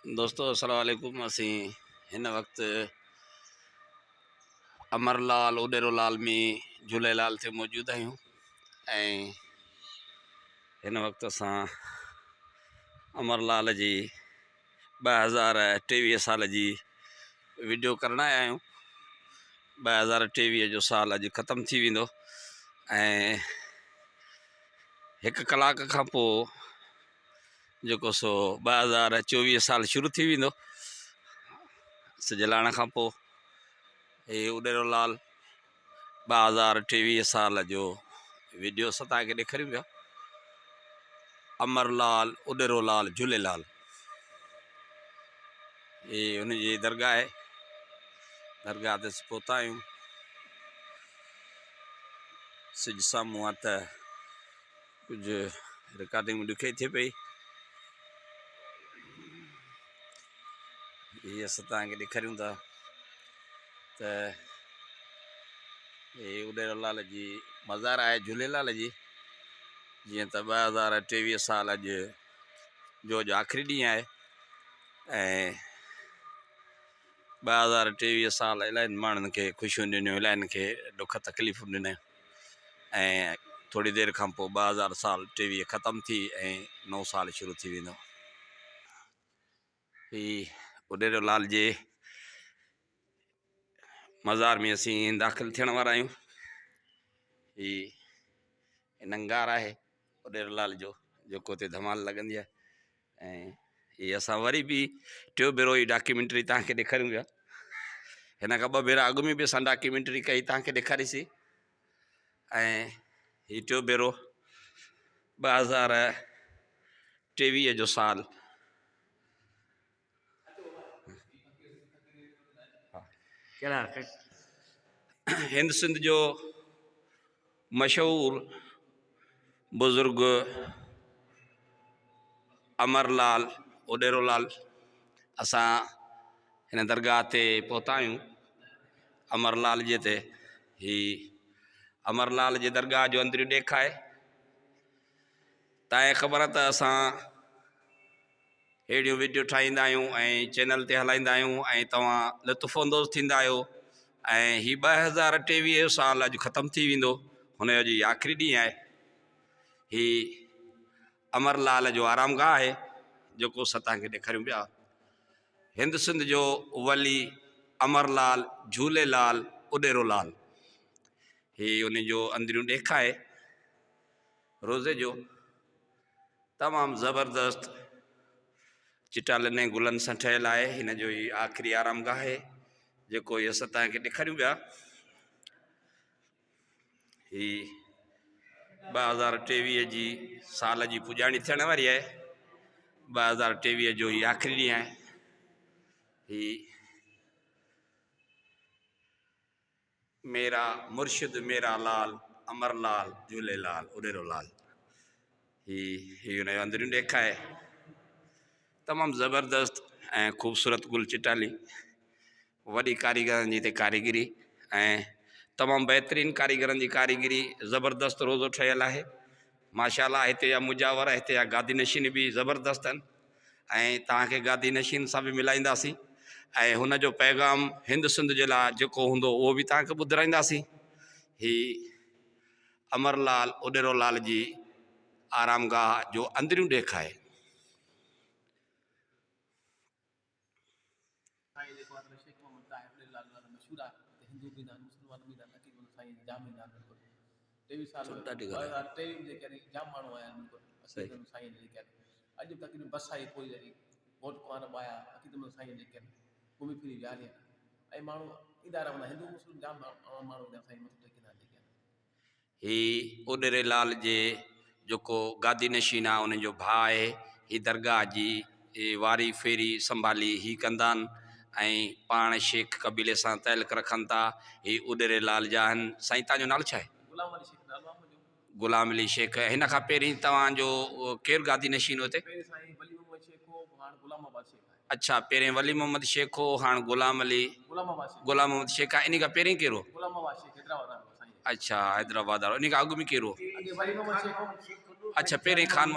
دوستو السلام عليڪم اسين هن وقت امر لال اڏيرو لال ۾ جهوليلال تي موجود آهيون ۽ هن وقت اسان امر لال جي 2023 سال جي ويڊيو ڪرڻ آيا آهيون 2023 جو سال اڄ ختم ٿي ويندو ۽ هڪ ڪلاڪ کان پوء جيڪو سو 2024 سال شروع ٿي ويندو سج لهڻ کان پوء هي اڏيرو لال 2023 سال جو ويڊيو اسان توهان کي ڏيکاريون پيا امر لال اڏيرو لال جهوليلال هي ان جي درگاهه آهي درگاهه تي پهتا آهيون سج سامهون آ ته ڪجهه رڪارڊنگ ۾ ڏکيائي ٿئي پئي. هي اسان توهان کي ڏيکاريون ٿا ته هي اڏيرو لال جي مزار آهي جهوليلال جي جيئن ته 2023 سال اڄ جو اڄ آخري ڏينهن آهي ۽ 2023 سال الاهين ماڻهن کي خوشيون ڏنيون الاهين کي ڏک تڪليفون ڏنيون ۽ ٿوري دير کان پوء 2000 سال 23 ختم ٿي ۽ نئون سال شروع ٿي ويندو. هي اڏيرو لال جي مزار ۾ اسين داخل ٿيڻ وارا آهيون. هي ننگار آهي اڏيرو لال جو جيڪو هتي ڌمال لڳندي آهي ۽ هي اسان وري به ٽيو ڀيرو هي ڊاڪيومينٽري توهان کي ڏيکاريون پيا هن کان ٻه ڀيرا اڳ ۾ به اسان ڊاڪيومينٽري ڪئي توهان کي ڏيکاريسي ۽ هي ٽيو ڀيرو 2023 جو سال هند سنڌ جو مشهور بزرگ امر لال اڏيرو لال اسان هن درگاهه تي پهتا آهيون امر لال جي تي هي امر لال جي درگاهه جو اندريون ڏيک آهي تانکي خبر ته اسان اهڙيون وڊيو ٺاهيندا آهيون ۽ چينل تي هلائيندا آهيون ۽ توهان لطف اندوز ٿيندا آهيو ۽ هي 2023 سال اڄ ختم ٿي ويندو هن جو اڄ آخري ڏينهن آهي هي امر لال جو آرام گاهه آهي جيڪو اسان توهان کي ڏيکاريون پيا هند سنڌ جو ولي امر لال جهولي لال اڏيرو لال هي ان جو اندريون ڏيک آهي روزي جو تمام زبردست چٽالن ۽ گلن سان ٺهيل آهي هن جو هي آخري آرامگاهه آهي جيڪو هي اسان توهان کي ڏيکاريون پيا هي 2023 جي سال جي پڄاڻي ٿيڻ واري آهي 2023 جو هي آخري ڏينهن آهي هي ميرا مرشد ميرا لال امر لال جهولي لال اڏيرو لال هي هي ان جو اندريون ڏيک آهي تمام زبردست ۽ خوبصورت گل چٽالي وڏي ڪاريگرن جي هتي ڪاريگري ۽ تمام بهترين ڪاريگرن جي ڪاريگري زبردست روزو ٺهيل آهي ماشاء الله هتي جا مجاور هتي جا گادي نشين به زبردست آهن ۽ توهان کي گادي نشين سان به ملائينداسين ۽ هن جو پيغام هند سنڌ جي لاء جيڪو هوندو اهو به توهان کي ٻڌرائينداسين هي امر لال اڏيرو لال جي آرامگاهه جو اندريون ڏيک آهي. سائين جيڪو آهي شيخ محمد طاهر اڏيرو لال نالي مشهور آهي ته هندو به ايندا آهن مسلمان به ايندا آهن عقيدتمند سائين جام ايندا آهن بلڪل 23 سال 2023 ۾ جيڪي آهن جام ماڻهو آيا آهن بلڪل عقيدتمند سائين جيڪي آهن اڄ به تقريبن بس آئي پوء يعني گهوٽ ڪنوار به آيا عقيدتمند سائين جيڪي آهن گهمي ڦري ويا هلي ۽ ماڻهو ايندا رهندا هندو مسلم جام ماڻهو ايندا سائين مٿو ٽيڪيندا جيڪي آهن. هي اڏيري لال جي جيڪو گادي نشين آهي ان جو ڀاء آهي. هي درگاهه جي واري ڦيري سنڀالي هي ڪندا آهن ۽ پاڻ شيخ قبيلي سان تعلق رکن ٿا. هي اڏيري لال جا آهن. سائين توهان جو نالو ڇا آهي؟ غلام علي شيخ نالو آهي منهنجو. غلام علي شيخ هن کان پهرين توهان جو ڪير گادي نشين هو هتي؟ پهرين سائين ولي محمد شيخ هو هاڻ غلام آباد شيخ آهي. اڇا پهرين ولي محمد شيخ هو هاڻ غلام علي غلام محمد شيخ آهي انهي کان پهرين ڪير هو؟ غلام آباد شيخ حيدرآباد وارو سائين. اڇا حيدرآباد وارو انهي کان اڳ ۾ ڪير هو؟ اڳي ولي محمد شيخ هو. اڇا پهرين خان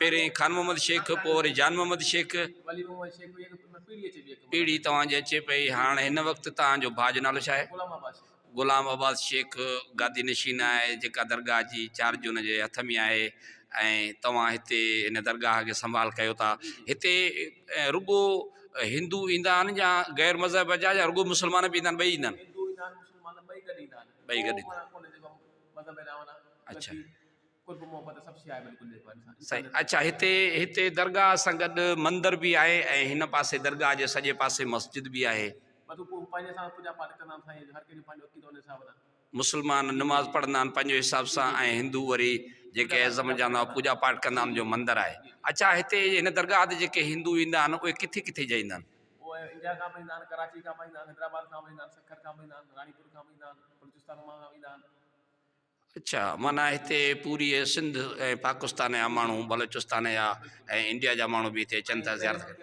پهرين خان محمد شيخ پوء وري جان محمد شيخ. ولي محمد شيخ به پيڙهي اچي پئي. پيڙهي توهان جي اچي پئي. هاڻ هن وقت توهان جو ڀاء جو نالو ڇا آهي؟ غلام عباس شيخ. غلام عباس شيخ گادي نشين آهي جيڪا درگاهه جي چارج ان جي هٿ ۾ آهي ۽ توهان هتي هن درگاهه کي سنڀال ڪيو ٿا. هتي رڳو هندو ايندا آهن يا غير مذهب جا يا رڳو مسلمان به ايندا آهن ٻئي ايندا آهن؟ هندو ايندا آهن مسلمان ٻئي گڏ ايندا آهن. ٻئي گڏ ايندا آهن. اڇا سائين اڇا هتي هتي درگاهه سان گڏ مندر به آهي ۽ هن پاسي درگاهه جي سڄي پاسي مسجد به آهي. مسلمان نماز پڙهندا آهن پنهنجي حساب سان ۽ هندو وري جيڪي اعظم جا پوڄا پاٺ ڪندا آهن جو مندر آهي. اڇا هتي هن درگاهه تي جيڪي هندو ايندا آهن اهي ڪٿي ڪٿي جا ايندا آهن؟ اڇا معنيٰ هتي پوريء سنڌ ۽ پاڪستان جا ماڻهو بلوچستان جا ۽ انڊيا جا ماڻهو به هتي اچن ٿا زيارت ڪرڻ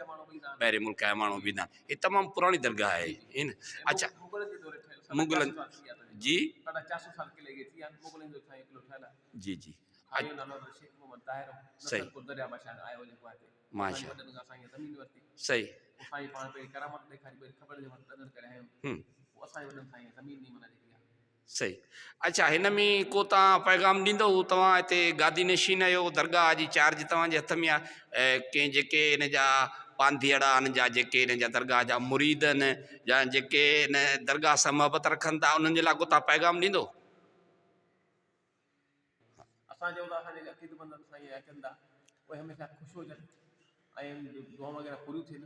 ٻاهرين ملڪ جا ماڻهو به ايندا آهن هي تمام پراڻي درگاهه آهي ائين نه اڇا مغلن جي جي جي صحيح ماشاء صحيح صحيح اڇا هن ۾ ڪو توهان پيغام ڏيندو توهان هتي گادي نشين آهيو درگاهه جي چارج توهان جي هٿ ۾ آهي ڪنهن جيڪي هن جا پانڌيئڙا آهن جا جيڪي هن جا درگاهه جا مريد آهن يا جيڪي هن درگاهه سان محبت رکن ٿا انهن جي لاء ڪو توهان پيغام ڏيندو. اسان چئون ٿا اسان جيڪي عقيدتمند سائين جا اچن ٿا اهي هميشه خوش هجن ۽ دعائون وغيره پوريون ٿين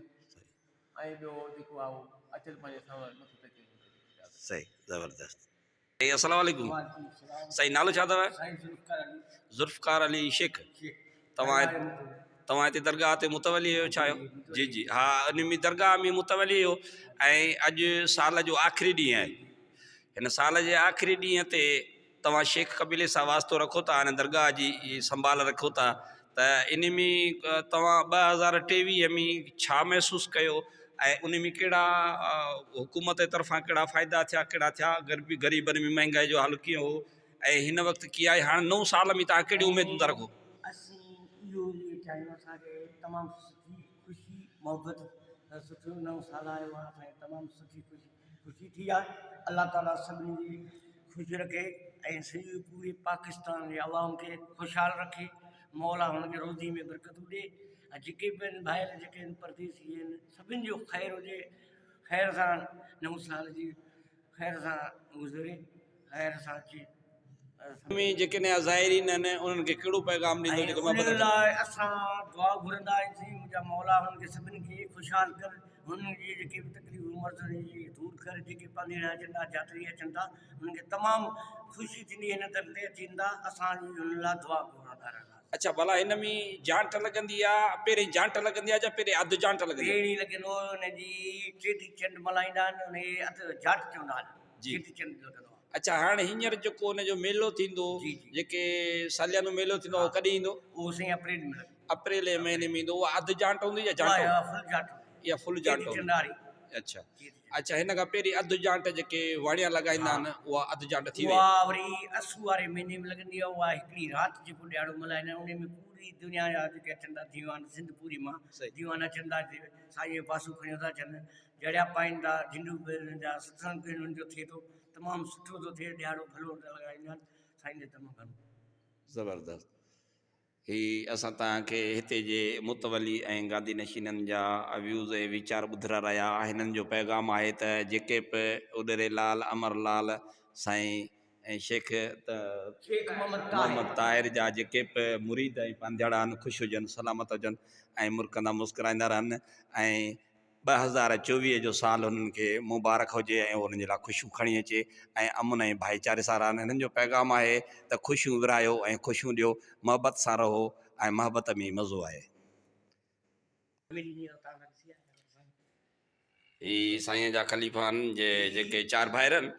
۽ ٻيو جيڪو آهي اهو اچن پنهنجي سان مٿو ٽيڪي. صحيح زبردست سائين السلام عليڪم سائين نالو ڇا اٿو؟ ذوالفقار علي شيخ توهان توهان هتي درگاهه تي متولي آهيو ڇا آهيو جي جي ها ان ۾ درگاهه ۾ متولي آهيو ۽ اڄ سال جو آخري ڏينهن آهي هن سال جي آخري ڏينهن تي توهان شيخ قبيلي سان واسطو رکو ٿا هن درگاهه جي سنڀال رکو ٿا ته ان ۾ توهان 2023 ۾ ڇا محسوس ڪيو ۽ ان ۾ ڪهڙا حڪومت جي طرفان ڪهڙا فائدا ٿيا ڪهڙا ٿيا غريبن ۾ مهنگائي جو حال ڪيئن هو ۽ هن وقت ڪيئن آهي هاڻ نئون سال ۾ توهان ڪهڙيون اميدون ٿا رکو؟ اسين اهو ئي چاهيون اسان کي تمام سٺي خوشي محبت سٺو نئون سال آيو آهي اسان کي تمام سٺي خوشي خوشي ٿي آهي الله تعالي سڀني جي خوش رکي ۽ سڄي پوري پاڪستان جي عوام کي خوشحال رکي مولا هن کي روزي ۾ برڪتون ڏي ۽ جيڪي به آهن ڀائر جيڪي آهن پرديسي آهن سڀني جو خير هجي خير سان نئون سال جي خير سان گذري خير سان اچي. ۾ جيڪي نيا زائرين آهن انهن کي ڪهڙو پيغام ڏيندو جيڪو محبت انهن لاء اسان دعا گهرندا آهيون منهنجا مولا هنن کي سڀني کي خوشحال ڪر هنن جي جيڪي به تڪليفون مرض جي دور ڪر جيڪي پانڌيئڙا اچن ٿا جاتري اچن ٿا هنن کي تمام خوشي ٿيندي هن در تي اچن ٿا اسان جي هنن لاء دعا گهرندا رهنداسين. اڇا ڀلا هن ۾ جانٽ لڳندي آ پهرين جانٽ لڳندي آ يا پهرين اڌ جانٽ لڳندي آ؟ پهرين لڳندو ان جي چيٽي چنڊ ملهائيندا آهن ان کي اڌ جانٽ چوندا آهن چيٽي چنڊ لڳندو آ. اڇا هاڻ هينئر جيڪو ان جو ميلو ٿيندو جيڪي ساليانو ميلو ٿيندو اهو ڪڏهن ايندو؟ اهو سائين اپريل ۾ لڳندو. اپريل جي مهيني ۾ ايندو اها اڌ جانٽ هوندي يا جانٽ؟ اها فل جانٽ هوندي. اها فل جانٽ هوندي. اڇا اڇا هن کان پهرين اڌ جانٽ جيڪي واڻيا لڳائيندا آهن اها اڌ جانٽ ٿي وئي. اها وري اسو واري مهيني ۾ لڳندي آهي اها هڪڙي رات جيڪو ڏهاڙو ملهائيندا آهن ان ۾ پوري دنيا جا جيڪي اچن ٿا ديوان سنڌ پوري مان ديوان اچن ٿا سائين جو پاسو کڻيو ٿا اچن جڙيا پائين ٿا جهنڊو پهرين ٿا ستسنگ به انهن جو ٿئي ٿو تمام سٺو ٿو ٿئي ڏهاڙو ڀلو لڳائيندا آهن سائين جي تمام گهڻو. زبردست هي اسان توهان کي هتي جي متولي ۽ گادي نشينن جا ويوز ۽ ويچار ٻڌرا رهيا هنن جو پيغام آهي ته جيڪي به اڏري لال امر لال سائين ۽ شيخ محمد طاهر جا جيڪي به مريد ۽ پانڌيئڙا آهن خوش هجن سلامت هجن ۽ مرڪندا مسڪرائيندا رهن ۽ 2024 جو سال هنن کي مبارڪ هجي ۽ هو هنن جي لاء خوشيون کڻي اچي ۽ امن ۽ ڀائيچاري سان رهن. هنن جو پيغام آهي ته خوشيون ورهايو ۽ خوشيون ڏيو، محبت سان رهو ۽ محبت ۾ ئي مزو آهي. هي سائينء جا خليفا آهن جيڪي چار ڀائر آهن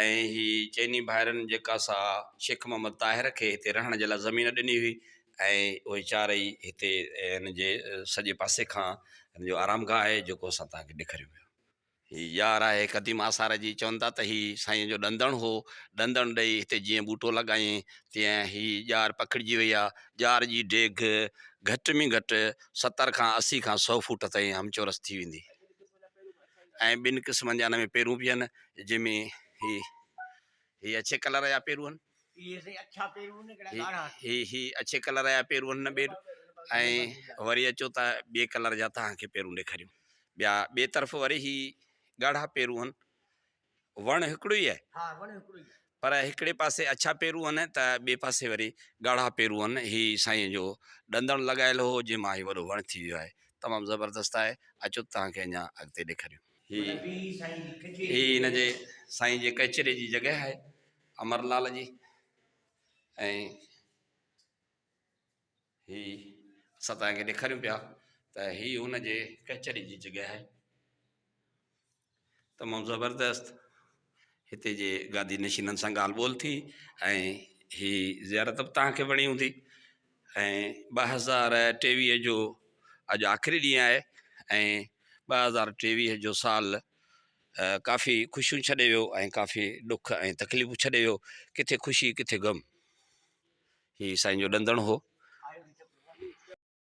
۽ هي چئني ڀائرن جيڪا سا شيخ محمد طاهر کي هتي رهڻ جي لاء زمين ڏني هئي ۽ اهي چارئي هتي هن جي سڄي پاسي کان هن جو آرامگاهه آهي جيڪو اسان توهان کي ڏيکاريون پيا. هي يار آهي قديم آثار جي چون ٿا ته هي سائين جو ڏندڻ هو ڏندڻ ڏئي هتي جيئن ٻوٽو لڳايائين تيئن هي ڄار پکڙجي وئي آهي ڄار جي ڊيگهه گهٽ ۾ گهٽ 70 کان 80 کان 100 فوٽ تائين همچورس ٿي ويندي ۽ ٻن قسمن جا ان ۾ پيرون به آهن جنهن ۾ هي هي اڇي ڪلر جا پيرون آهن هي هي اڇي ڪلر جا پيرون آهن ٻير ۽ وري اچو ته ٻئي ڪلر جا توهان کي پيرون ڏيکاريون ٻيا ٻئي طرف وري هي ڳاڙها پيرون آهن وڻ هڪڙو ئي آهي پر هڪڙي پاسي اڇا پيرون آهن ته ٻئي پاسي وري ڳاڙها پيرون آهن هي سائين جو ڏندڻ لڳايل هو جنهن مان هي وڏو وڻ ٿي ويو آهي تمام زبردست آهي اچو ته توهان کي اڃا اڳتي ڏيکاريون هي هي هن جي سائين جي ڪچهري جي جڳهه آهي امر لال جي ۽ هي اسان توهان کي ڏيکاريون پيا ته هي هن جي ڪچهري جي جڳهه آهي تمام زبردست هتي جي گادي نشينن سان ڳالهه ٻولهه ٿي ۽ هي زيارت به توهان کي وڻي هوندي ۽ 2023 جو اڄ آخري ڏينهن آهي ۽ 2023 جو سال ڪافي خوشيون ڇڏي ويو ۽ ڪافي ڏک ۽ تڪليفون ڇڏي ويو ڪٿي خوشي ڪٿي غم هي سائين جو ڏندڻ هو.